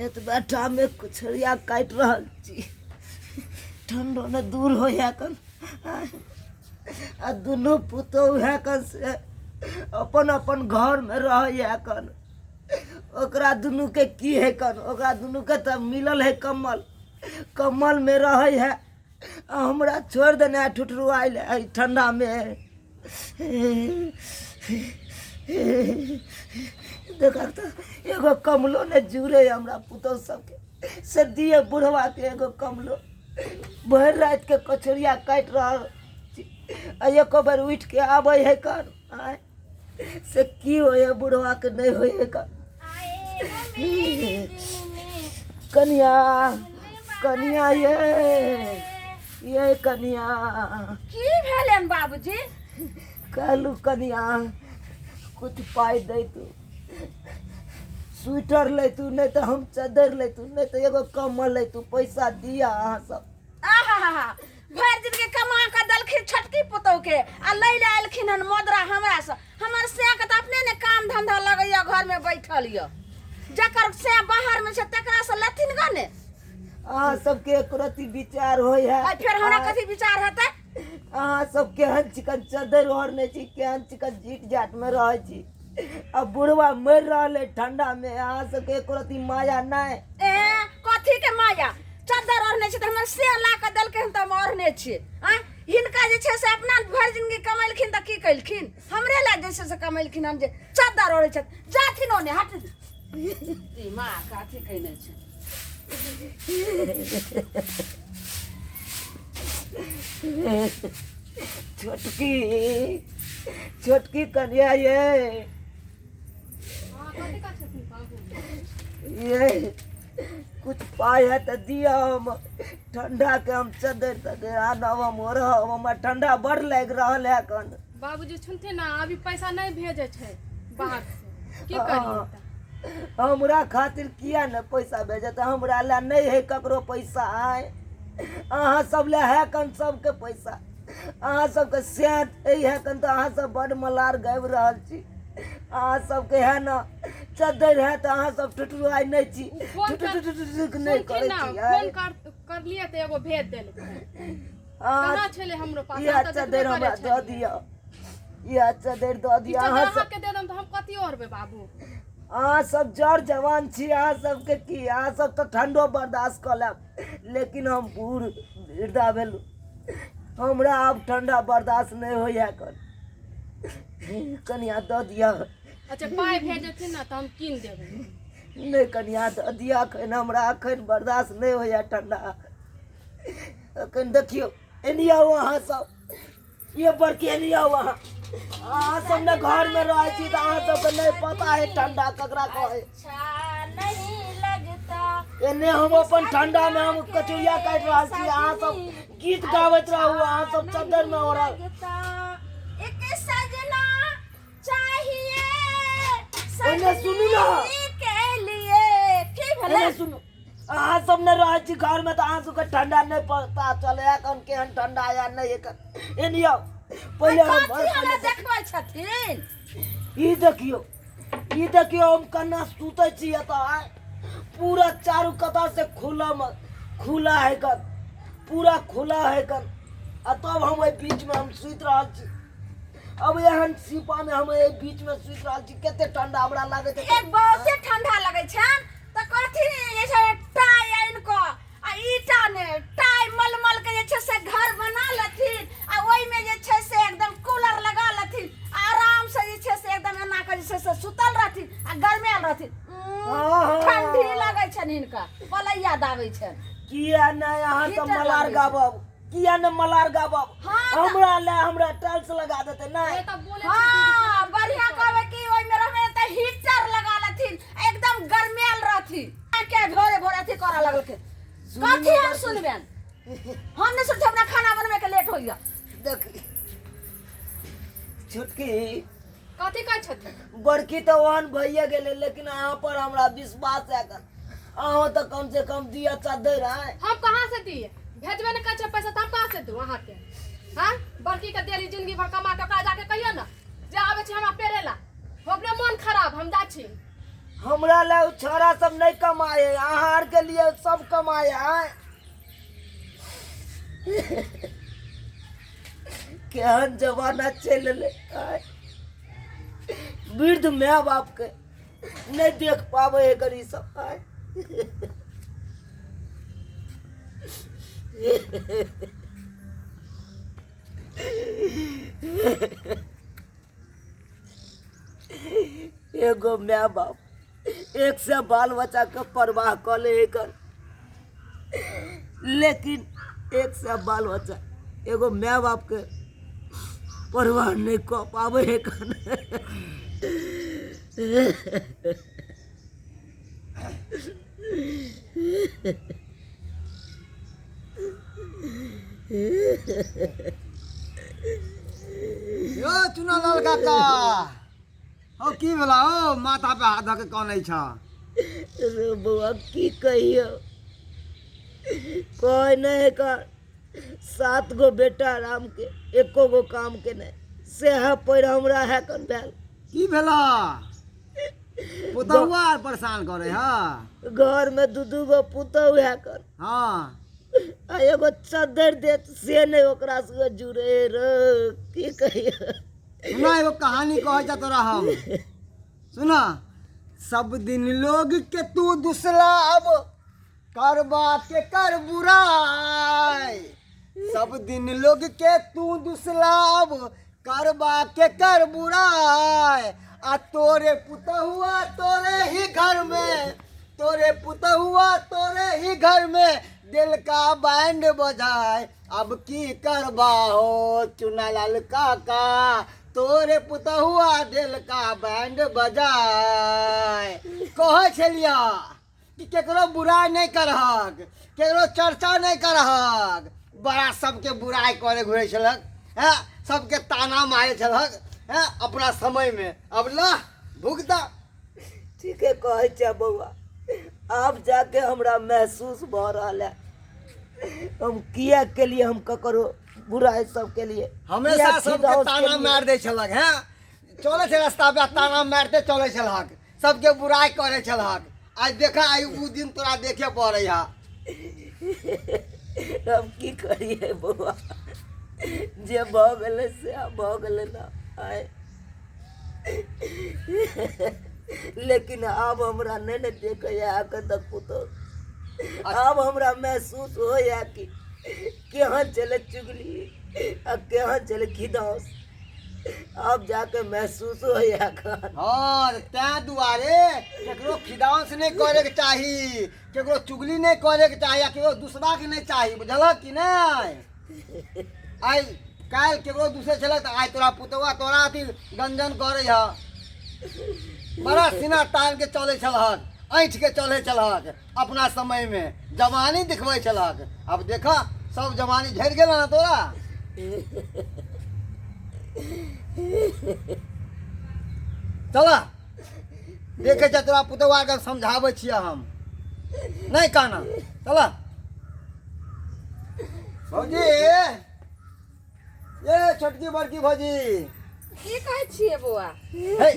एतबा ठामे कुछरिया काटि रहल छी, ठंडो ने दूर होइया कन। आ दुनू पुतोहु है कन से अपन अपन घरमे रहैया कन। ओकरा दुनूके की है कन, ओकरा दुनूके तऽ मिलल है कम्बल, कम्बलमे रहै है। आ हमरा छोड़ि देने है ठुठरुआइल एहि ठंडामे। देखक तऽ एगो कमलो नहि जुड़े हमरा पुतहु सबके, से दिए बुढ़वाके एगो कमलो। भरि रातिके कचौड़िया काटि रहल छी आ एको बेर उठिके आबै है कन। आँय, से की होइ है बुढ़वाके, नहि होइ है कन। कनिया, कनिया, ये कनिया। की भेलन बाबूजी? कहलू कनिया कुछ पाइ दै तू, स्वेटर लैतू, नहि तऽ हम चद्दर लैतू, नहि तऽ एगो कम्बल लैतू। पैसा दिया अहाँ सब। आहा, भरि दिन के कमा के देलखिन छोटकी पुतोह के आ लै ले एलखिन हन मोदरा हमरा से। हमर सैं के तऽ अपने ने काम धंधा लगैया, घर में बैठल यऽ। जकर सैं बाहर में छै तकरा से लेथिन ग ने। अहाँ सबके एक रति विचार होइ है? आ फेर हमरा कथी विचार हेतै? अहाँ सब केहन चिकन चद्दर ओढ़ने छी, केहन चिकन जीट जाट में रहै छी, आ बुढ़वा मरि रहल है ठंडा में, अहाँ सबके एको रति माया नहि? ए, कथी के माया? चद्दर ओढ़ने छी तऽ हमर से ला कऽ देलकै हन तऽ हम ओढ़ने छियै। आँय, हिनका जे छै से अपना भरि जिंदगी कमेलखिन तऽ की केलखिन? हमरे लए जे छै से कमेलखिन हन जे चद्दर ओढ़ै छथि। जाथिन ओने, हट। दिमाग अथी कयने छै। छोटकी, छोटकी कन्या, ये कुछ पाइ है तऽ दिअ, हम ठंडा के हम चद्दर तद्दर आनब, हम ओढ़ब, हमरा ठंडा बड़ लागि रहल है कन। बाबूजी सुनथिन ना, अभी पैसा नहीं भेजे छै बाहर से, की करिए तऽ? हमरा खातिर किया ने पैसा भेजत? हमरा लए नहि है ककरो पैसा। आय, अहाँ सब लए है कन सबके पैसा। अहाँ सबके सेहत है कन तऽ अहाँ सब बड मलार गाबि रहल छी। अहाँ सबके है न चद्दर है तऽ अहाँ सब टुटुआइ नहि छी। उ फोन कर- टुटुटुटुटुक नहि सुनथिन करै ना, छी। फोन कर करलियै तऽ एगो भेज देलकै। अहाँ कहाँ छलै हमरो पास? इएह हम तऽ देखबे चद्दर करै हमरा दऽ छलियै। दिअ, इएह चद्दर दऽ ई दिअ। चद्दर अहाँ सब अहाँके दे देम तऽ हम कथी ओढ़बै बाबू? अहाँ सब जर जवान छी, अहाँ सबके की, अहाँ सब तऽ ठंडो बर्दाश्त कऽ लेब, लेकिन हम बूढ़ वृद्धा भेलहुँ, हमरा आब ठंडा बर्दाश्त नहि होइए कन। कनिया दऽ दिअ। अच्छा, पाइ भेजथिन ने तऽ हम कीन देबै। नहि कनिया, दऽ दिअ एखन, हमरा एखन बर्दाश्त नहि होइए ठंडा एखन। देखियौ, एनी आउ अहाँ सब, ये बड़की, एनी आउ अहाँ। अहाँ सब ने घर में रहै छी तऽ अहाँ सबके नहि पता है ठंडा ककरा कहै। अच्छा नहीं लगता। एने हम अपन ठंडा में हम कचौरिया काटि रहल छी, अहाँ सब गीत गाबैत रहू, अहाँ सब चद्दर में ओढ़ल। लगता एक सजना चाहिए एने सुनू ना। सजनी के लिए। की भेलै? एने सुनू, अहाँ सब ने रहै छी घर में तऽ अहाँ सबके ठंडा नहि पता चले एखन केहन ठंडा या नहि एखन। एने आउ पहिले, हम कथी हमरा पहिले देखबै छथिन? ई देखियौ, ई देखियौ, हम कन्ना सुतै छी एतऽ। आय, पूरा चारू कतार से खुला में खुला है कन, पूरा खुला है कन, आ तब हम एहि बीच में हम सुति रहल छी। अब एहन सीपा में हम एहि बीच में सुति रहल छी, कते ठंडा हमरा लागैत है। एक बहुते ठंडा लगै छनि तऽ कथी जे छै टाइ आनि कऽ आ ईटा ने टाइ मलमल के जे छै से घर बना लेथिन आ ओहिमे जे छै से एकदम कूलर लगा लेथिन आ आराम से जे छै से एकदम एना कऽ जे छै से सुतल रहथिन आ गरमायल रहथिन। हाँ। ठंडी लगै छनि हिनका, पलैया दाबै छनि। किया नहि अहाँ सब हीटर मलार लगै छै। गाबब? किया नहि मलार गाबब? हाँ तऽ- हमरा ले हमरा टाइल्स लगा देते नहि? से तऽ बोलै छै दीदी। हाँ, बढ़िया कहबै कि ओहिमे रहबै तऽ हीटर लगा लेथिन, एकदम गरमायल रहथिन। के भोरे भोरे अथी करऽ लगलखिन। सुनू कथी ने हम बड़की। सुनबनि? हम नहि सुनबै, हमरा खाना बनबै के लेट होइया। देख छोटकी। कथी कहै छथिन? बड़की तऽ ओहन भइए गेलै, लेकिन अहाँ पर हमरा विश्वास है कन, अहाँ तऽ कम से कम दिअ चद्दर। आय, हम कहाँ से दिए? भेजबे ने करै छै पैसा तऽ हम कहाँ से दू अहाँके? हाँ। लड़की के देली जिंदगी भर कमा के ओकरा जाके कहियो ना जे आबै छै हमरा पेरे ला। हो गेलै मोन खराब, हम जाइ छी। हमरा ला उ छोरा सब नहीं कमाए, अहाँ आर के लिए सब कमाए आय। केहन जमाना चलि एलै आय। वृद्ध माय बाप के नहीं देख पावे है गरीब सब आय। एगो माय बाप एक से बाल बच्चा के परवाह कऽ ले एकर, लेकिन एक से बाल बच्चा एगो माय बाप के परवाह नहीं कऽ पावे एकर। यो चुनालाल काका, हौ की भेला हौ, माथा पे हाथ धऽ के कनै छ? रे बौआ की कहियो, कोई नहीं कर 7 गो बेटा राम के एको गो काम के नहीं, सेह पर हमरा है कन भेल। की भेला? पुतहुआ आर परेशान करे हा? घर में दू दू गो पुतहु है कर। हाँ। आ एगो चद्दर देत से नहीं ओकरा से जुड़े रे, की कहियो। सुना एगो कहानी कहै छ तोरा हम, सुना। सब दिन लोग के तू दुसला अब करबा के कर बुराई, सब दिन लोग के तू दुसला अब करबा के कर बुराई, आ तोरे पुतहुआ तोरे ही घर में, तोरे पुतहुआ तोरे ही घर में दिल का बैंड बजाए, अब की करबा हो चुनालाल काका, तोरे पुतहुआ दिल का बैंड बजाए। कहै छलिया कि केकरो बुराई नहीं करहक, केकरो चर्चा नहीं करहक, बड़ा सबके बुराई करे घुरे छलक हैं, सबके ताना मारे छलक हैं अपना समय में, अब ला भुगता। ठीके कहै छै बौआ, आब जाके हमरा महसूस भऽ रहल है हम किया के लिए, हम ककरो बुराई सब के लिए हमेशा किया सबके खिदाओ ताना के लिए। मार दै छलक हैं, चलै छै रास्ता पे ताना मारते चलै छलक, सबके बुराई करे छलक। आज देखा आई उ दिन तोरा देखे पड़े है। हम की करिए बौआ, जे भऽ गेलै से आब भऽ गेलै ना आय। लेकिन आब हमरा नहीं ने देखैया आके तक पुतोहु, आब हमरा महसूस होइया कि केहन चले चुगली आ केहन चले खिदौस, आब जाके महसूस होइया एखन। हाँ, तैं दुआरे केकरो खिदौस नहीं करे के चाही, केकरो चुगली नहीं करे के चाही, आ केकरो दूसरा के नहीं चाही, बुझलक कि नहीं? आइ काल्हि केकरो दूसरे छलक तऽ आइ तोरा पुतौआ तोरा अथी गंजन करे है, बड़ा सीना तान के चलै छलहक, ऐंठ के चलै छलहक अपना समय में, जवानी दिखबै छलहक, अब देखा सब जवानी झड़ि गेल ना तोरा। चल देखै छ तोरा पुतौआ के समझाबै छियै हम, नहीं काना, चल भौजी, ये छोटकी बड़की भौजी। की कहै छियै बौआ? हे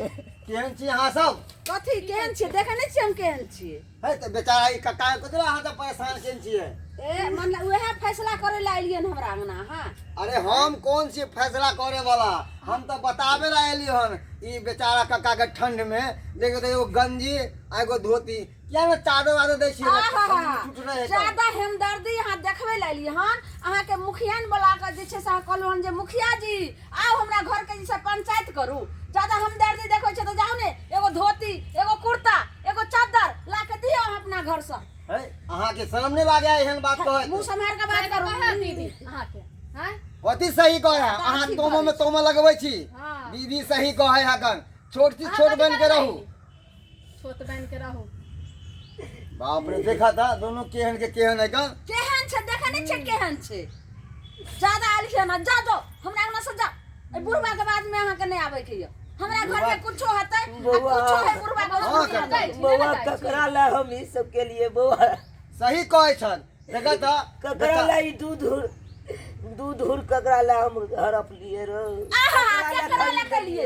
केहन छी अहाँ सब? कथी केहन छियै, देखै नहि छियै हम केहन छियै? हे तऽ बेचारा ई कक्का कथी लए अहाँ सब परेशान केहन छियै? ए मन उएह फैसला करे ला एलियन हमरा अंगना। हाँ अरे हम कौन सी फैसला करे वाला, हम तऽ बताबे ला एलियै हन। ई बेचारा कक्का के ठंड में देखियौ तऽ एगो गंजी आ एगो धोती, किया ने चादर वादर दै छियै? टूट रहे ज्यादा हमदर्दी अहाँ देखबै ला एलियै हन। अहाँके मुखियान बोला कऽ जे छै से अहाँ कहलहुँ हन जे मुखिया जी आउ हमरा घरके जे छै पंचायत करू, ज्यादा हमदर्दी देखबै छै तऽ जाउ ने एगो धोती एगो कुर्ता एगो चादर ला के दियौ अहाँ अपना घरसँ। है अहाँके शरम नहि लागे एहन बात कहैत? मुँह सम्हारि कऽ बात करू। कहै दीदी अहाँके हैं? कथी सही कहै है? अहाँ ठीक तोमो कहै में तोमो लगबै छी। हाँ। दीदी सही कहै है कन, छोट छी अहाँ छोट कथी बन के करबै? रहू। छोट बन के रहू। बाप रे देखा था दोनों केहन के केहन है कन। केहन छै देखै नहि छै केहन छै, ज्यादा आयल छै ना, जा जाओ हमरा अंगना से जा, एहि बुढ़वा के बाद में अहाँके नहि आबै के यऽ हमरा घर में, कुछो हेतै आ बौआ। कुछो है बुढ़वा के हाँ, बाद कक्का। में। बौआ ककरा ला हम ई सब के लिए बौआ? सही कहै छन, देखा था ककरा ला ई दूध दूध हुर ककरा लए हम हड़पलियै रो आहा केकरा लए केलियै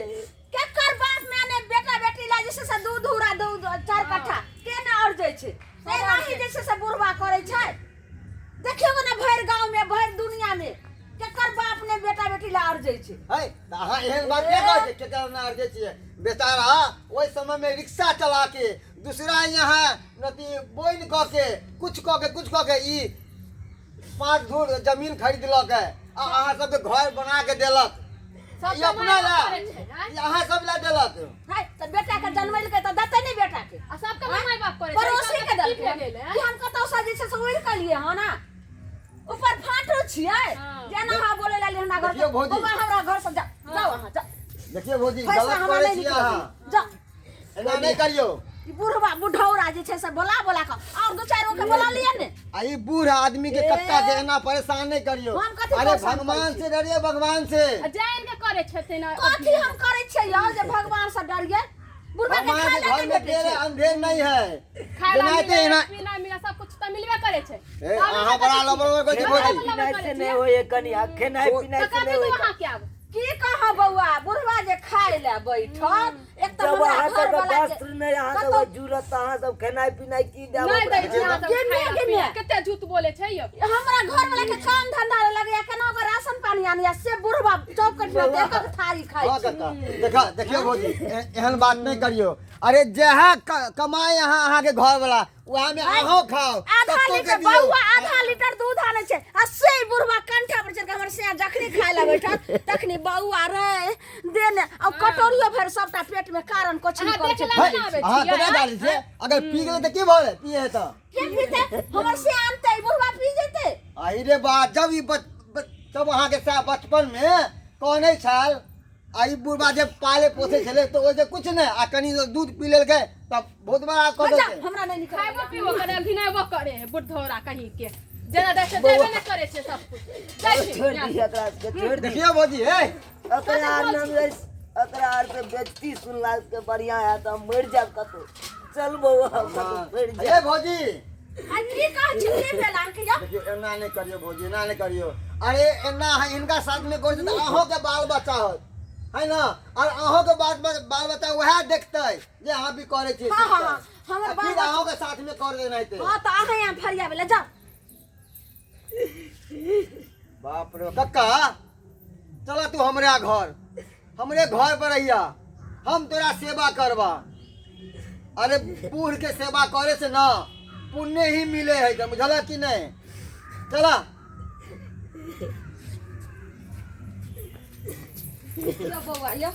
केकर बाप माय ने बेटा बेटी लए जे छै से दूध हुरा दूध चारि कट्ठा के ने और जाइ छै एनाही जे छै से बुढ़वा करै छै देखियौ ने भरि गाँव में भरि दुनिया में केकर बाप ने बेटा बेटी लए और जाइ छै है तऽ अहाँ एहन बात नहि कहै छियै केकर ना अरजै छियै बेचारा ओहि समयमे रिक्शा चला के दूसरा यहाँ अथी बोनि कऽ के कुछ कऽ के कुछ कऽ के ई पाँच धूर जमीन खरीदलक है आ अहाँ सबके घर बना के देलक सब ई अपना माय ला बाप करै छै, आँय? ई अहाँ सब ला देलक है तऽ बेटा के जनमेलकै तऽ देतै नहि बेटा के आ सबके माय बाप करै छै पड़ोसी के सबके की देलकै भए गेलै कि हम कतौ से जे छै से उड़ि के लिए हँ ना ऊपर फाटो छियै हाँ। जेना अहाँ बोले लाली हमरा घर देखियौ भौजी। बौआ हमरा घर से जा जाओ अहाँ जाओ देखियौ भौजी फैसला गलत हमरा करै नहि छियै नीक अहाँ लगैए जाओ एना नहि करियौ ई बुढ़वा बुढ़ौरा जे छै से बोला बोला कऽ और दू चारि गो के बोला लिअ ने आ ई बूढ़ आदमी के कक्का के एना परेशान नहीं करियो हम कथी अरे परेशान भगवान करै छी? से डरियो भगवान से आ जानि के करै छथिन आ- कथी हम करै छियै यौ जे भगवान से डरियै बुढ़वा के भगवान खाय के लए घर नहि में भेटै पेड़ छै अंधेर नहीं है खाय ला जेनाहिते मिले एना पीना मिले सब कुछ तऽ मिलबे करै छै ए, अहाँ बड़ा लबड़ करै छी खेनाइ भौजी पिनाइ से नहि होइए कनि आ खेनाइ पिनाइ तऽ से कथी नहि तू होइए अहाँ के आब की कहब बौआ बुढ़वा जे खाय लए बैठल एक तऽ जब हमरा अहाँ घर सबके वाला वस्त्र नहि अहाँ सबके जुड़त तऽ अहाँ सब खेनाइ पिनाइ की देब नहि दै छै अहाँ सब गिने, खाय ला गिने। पीला। कते झूठ बोले छै यौ हमरा घर वाला के काम धंधा लगैया केना ओकर राशन पानी आनैया से बुढ़वा चौक कट एक एक थारी खाइ हाँ छै कक्का देखा देखियौ भौजी एहन बात नहीं करियो अरे जहाँ कमाए अहाँ अहाँके घर वाला वहाँ में अहों खाओ आधा कत्तो के लीटर दियौ। बौआ आधा लीटर दूध आनै छै आ से बुढ़वा कंठा पर चढ़ के हमर सिया जखनी खाय ला बैठल तखनी बौआ रे दे ने आ कटोरियो भरि सबटा पेट में कारण कोचनी अहाँ करै छै देखला है, नहि आबै अहाँ छियै, केना डालै छियै अगर पी गेलै तऽ की भऽ गेलै पिए है तऽ के पीते हमर से आनते बुढ़वा पी जेते अहि रे बा जब ई जब अहाँके साथ बचपन में कहने छल आ ई बुढ़बा जे पाले पोसे छलै तऽ ओहिसँ किछु नहि आ कनि दूध पी लेलकै तब बहुत बड़ा कऽ जा देलकै हमरा नहि निकल खाइबो पीबो करे घिनेबो करे है बुढ़धौरा कहीं के जेना दै छै देबे नहि करे छै सब कुछ जाइ छी छोड़ दी एकरा सबके छोड़ दी देखियौ भौजी हे एकरा आर नाम एकरा आर से बेइज्जती सुनला के बढ़िया है तऽ हम मरि जायब कतौ चल बौआ हम कतौ मरि हे जायब भौजी आ की कहै छी की भेल अहाँके यौ देखियौ एना नहि करियौ भौजी एना नहि करियौ अरे एना है हिनका साथ में करै छै तऽ अहूँके बाल बच्चा होत है ना और अहूँके बाल बाल बच्चा वएह देखतै जे अहाँ भी करै छियै हाँ, हाँ, हाँ, हमर आ बाल फिर बच्चा- अहूँके साथ में कर देना हेतै हाँ तऽ अहाँ यहाँ फरियाबै लए जाउ बाप रे कक्का चल तू हमरे घर हमरे घर पर रहिया हम तोरा सेवा करबा अरे बूढ़ के सेवा करे से ना पुण्य ही मिले है बुझल कि नहीं चला यौ बौआ यौ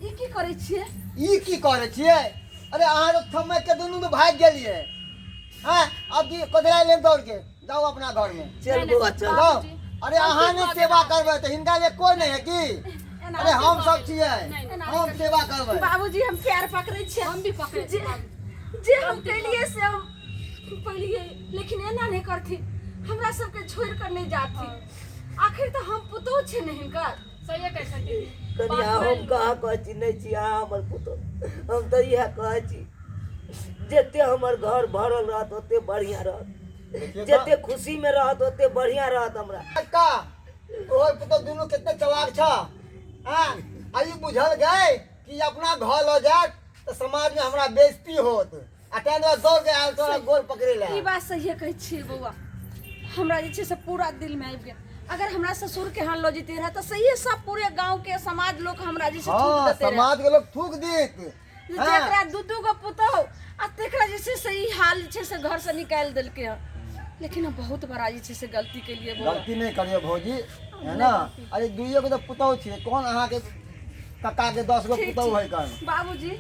ई की करै छियै ई की करै छियै अरे अहाँ तो थमक के दुनू तो भागि गेलियै हैं अब की कदरा ले दौड़ के जाओ अपना घर में चल बौआ चल जाओ अरे अहाँ नहि सेवा करबै तऽ हिनका लिए कोई नहीं है की अरे हम सब छियै हम सेवा करबै बाबूजी हम पैर पकड़ै छियै हम भी पकड़ै जे छियै जे हम केलिए से हम पलिए लेकिन एना नहीं करथिन हमरा सबके छोड़ कर नहीं जाथिन आखिर तऽ हम पुतोह छै ने हिनकर सहिए कहै छथिन कनिया हम कहाँ कहै छी नहि छी अहाँ हमर पुतोह हम तऽ इएह कहै छी जते हमर घर भरल रहत ओते बढ़िआँ रहत देखियौ तऽ। जते खुशीमे रहत ओते बढ़िआँ रहत हमरा कक्का तोहर पुतोह दुनू कते चलाक छ हाँ आ ई बुझल गए कि अपना घर लऽ जायत तऽ समाज में हमरा बेइज्जती होत आ ताहि दुआरे दौड़ के आयल तोरा गोर पकड़े ई लए बात सहिए कहै छियै बौआ हमरा जे छै से पूरा दिलमे आबि गेल अगर हमरा ससुर के यहाँ लऽ जैते रहे तऽ सहिए सब पूरे गाँव के समाज लोग हमरा जे छै थूक हाँ देते रहे समाज के लोग थूक देत जे हाँ। जेकरा दू दू गो पुतोह आ तेकरा जे छै से ई हाल जे छै से घर से निकालि देलकै हँ लेकिन हम बहुत बड़ा जे छै से गलती केलियै बौआ गलती नहीं करियो भौजी है ना अरे दुइयो के तऽ पुतहु छियै कोन अहाँके कक्का के 10 गो ठीक पुतहु छै। है कन बाबूजी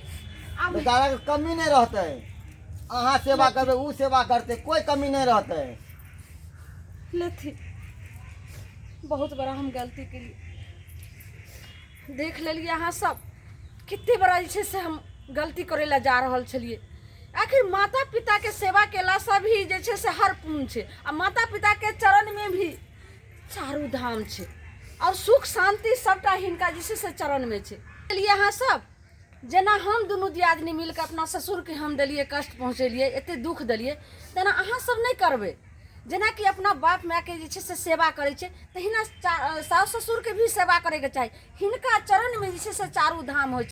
आब बेचारा के कमी नहीं रहतै अहाँ सेवा करबै उ सेवा करतै कोई कमी नहीं रहतै लेथिन बहुत बड़ा हम गलती केलियै देख लेलियै अहाँ सब कते बड़ा जे छै से हम गलती करै लए जा रहल छलियै आखिर माता पिताके सेवा केलासँ भी जे छै से हर पुण्य छै आ माता पिताके चरणमे भी चारू धाम छै आओर सुख शान्ति सबटा हिनका जे छै से चरणमे छै लिए अहाँ सब जेना हम दुनू दियादनी मिलके अपना ससुरके हम देलियै कष्ट पहुँचेलियै एते दुःख देलियै तेना अहाँ सब नहि करबै जेनाकि अपना बाप मायके जे छै से सेवा करै छै तहिना साउस ससुरके भी सेवा करैके चाही। हिनका चरणमे जे छै से चारू धाम होइ छै।